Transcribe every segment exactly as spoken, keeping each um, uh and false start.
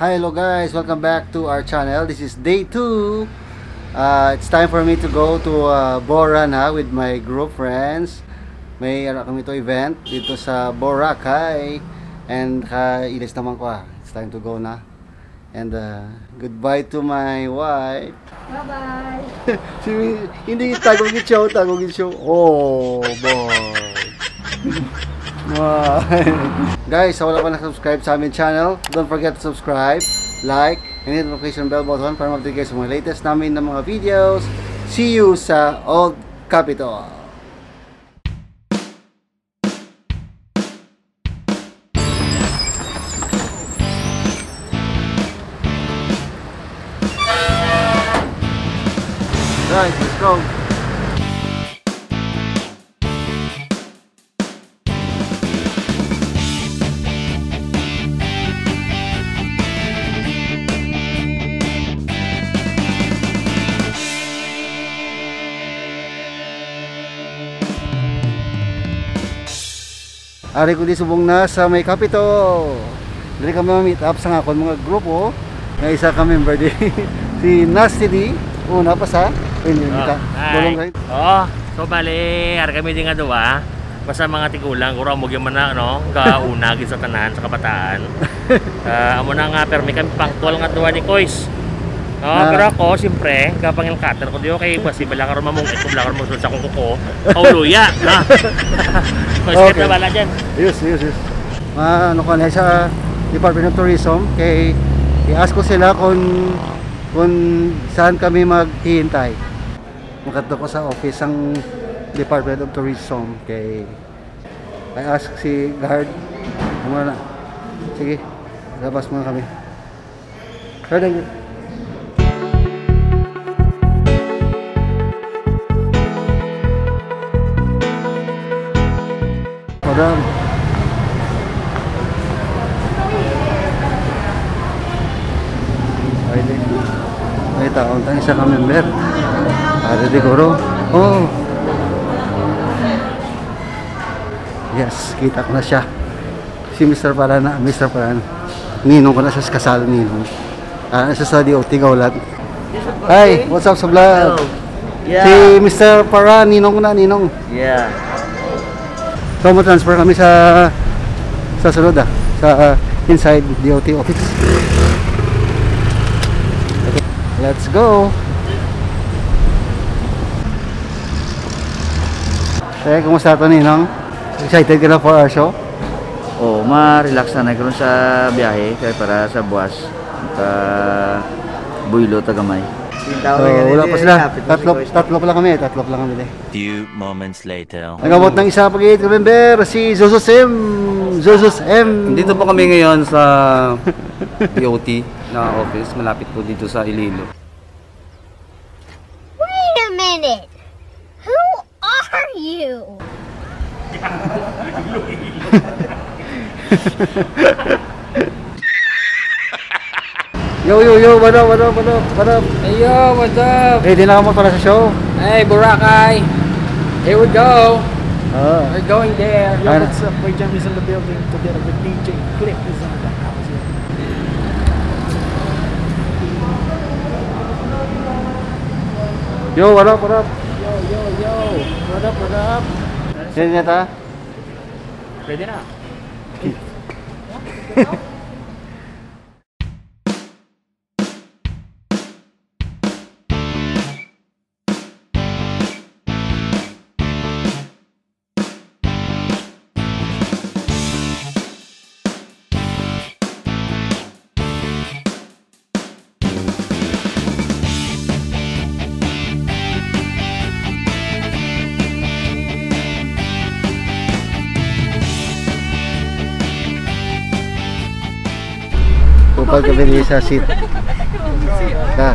Hi, hello guys, welcome back to our channel. This is day two. Uh, it's time for me to go to uh, Bora na with my group friends. May ara kami to event dito sa Boracay. And kailis naman ko ah. It's time to go na. And uh, goodbye to my wife. Bye-bye. Si Mi-, hindi, tago gid siya, tago gid siya. Oh, boy. Guys, sa wala pa na-subscribe sa aming channel, don't forget to subscribe, like, and hit the notification bell button para ma-update kayo sa mga latest namin na mga videos. See you sa Old Capitol. Guys, let's go. Ari ko di subong na sa may Capitol. Diri kami ma-meet up sa akon mga grupo nga isa ka member di si Nasty D. Una pa sa inyo Ah, kita. Hi. Bolong kayo. Oo. So, bali, ari kami di nga duwa. Basta mga tigulang, guro amo gyud man na, no? Kauna gid sa tanan, sa kabataan. Ah, amo na nga, permi kami pangtual nga duwa ni Kois. No, Ah. pero ako, siyempre, kapangil cutter ko, di ko kay basi bala karon mamungkit ko, bala karon mosunod sa akong kuko. Kauluya, ha? Mas Okay. na bala dyan. Yes, yes, yes. Ah, ano ko na sa Department of Tourism, kay i-ask ko sila kung, kung saan kami maghihintay. Makadto ko sa office sang Department of Tourism, kay I ask si guard. Muna na. Sige, labas muna kami. Sir, thank you. Madam. Ay, di. Ay, taon tang isa ka member. Pare, siguro. Oh. Yes, kita ko na siya. Si Mister Parana, Mister Parana. Ninong ko na sa kasal, ninong. Ah, sa, sa D O T, Gaulat. Hi, what's up sa vlog? Hello. Yeah. Si Mister Para, ninong ko na, ninong. Yeah. So, mo-transfer kami sa, sa sulod, ah, sa, ah, inside D O T office. Let's go. Eh, kumusta to, ninong? Excited ka na for our show? Oo, ma-relax na na karon sa biyahe kay para sa buwas. Ka buylo ta gamay. So, wala pa sila. Tatlo, tatlo pa lang kami, tatlo pa lang kami, eh. Few moments later. Nag-abot ng isa pag-iit ka member, si Zosos M. Zosos M. Nandito po kami ngayon sa D O T na office, malapit po dito sa Iloilo. Wait a minute. Who are you? Yo, yo, yo, what up, what up, what up, what up? Hey, yo, what's up? Ready na kamo para sa show? Hey, Boracay. Here we go. Ah. We're going there. Yo, what's up? Boy Jam is in the building together with D J Click is in the house. Yo, what up, what up? Yo, yo, yo. What up, what up? Ready na ta? Ready na. Upal ka bini sa seat. Na.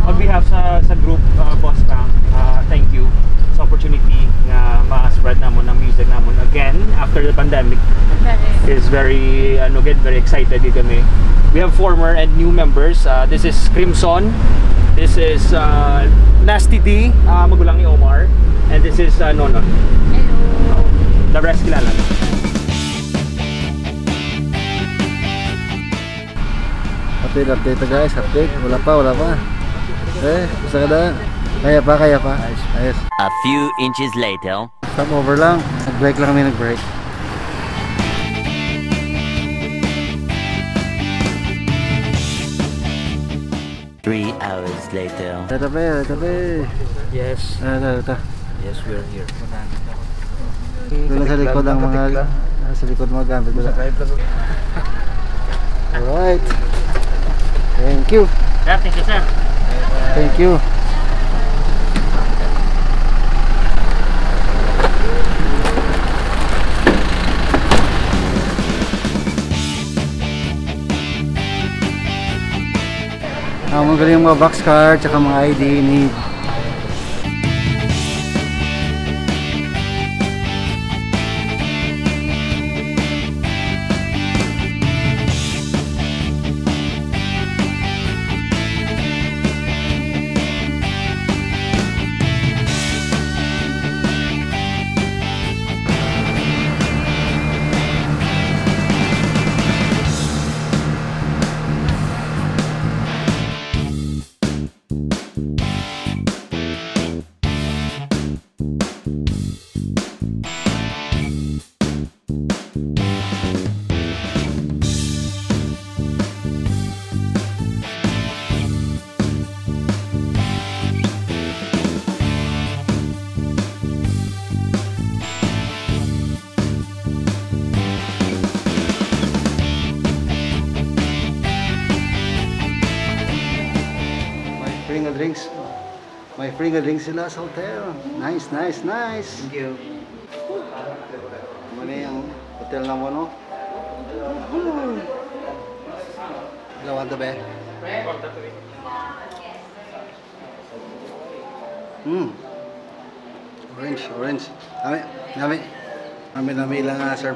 On behalf sa, sa group, uh, Boss Frank, uh, thank you sa opportunity nga ma-spread namon ang music namon again after the pandemic. Correct. Is very, ano, gid, very excited gid kami. We have former and new members. Uh, this is Crimson. This is, uh, Nasty D, uh, magulang ni Omar. And this is, uh, Nonon. Hello. The rest kilala na. Update, update to, guys, update. Wala pa, wala pa. Eh, basta ka na. Kaya pa, kaya pa. Ayos. A few inches later. Stop over lang. Nag-break lang kami, nag-break. Three hours later. Ito, pre, ito, pre. Yes. Ito, ito. Yes, we are here. Doon sa likod ang mga, ah, sa likod mga gamit nila. Alright. Thank you. Sir, thank you, sir. Thank you. Amo gali ang mga box car, tsaka mga I D ni. May free nga drinks. May free nga drinks sila sa hotel. Nice, nice, nice. Thank you. Mani ang hotel na mo, no? Lawan to, be. Hmm. Orange, orange. Nami, nami. Nami, nami lang, ah, sir.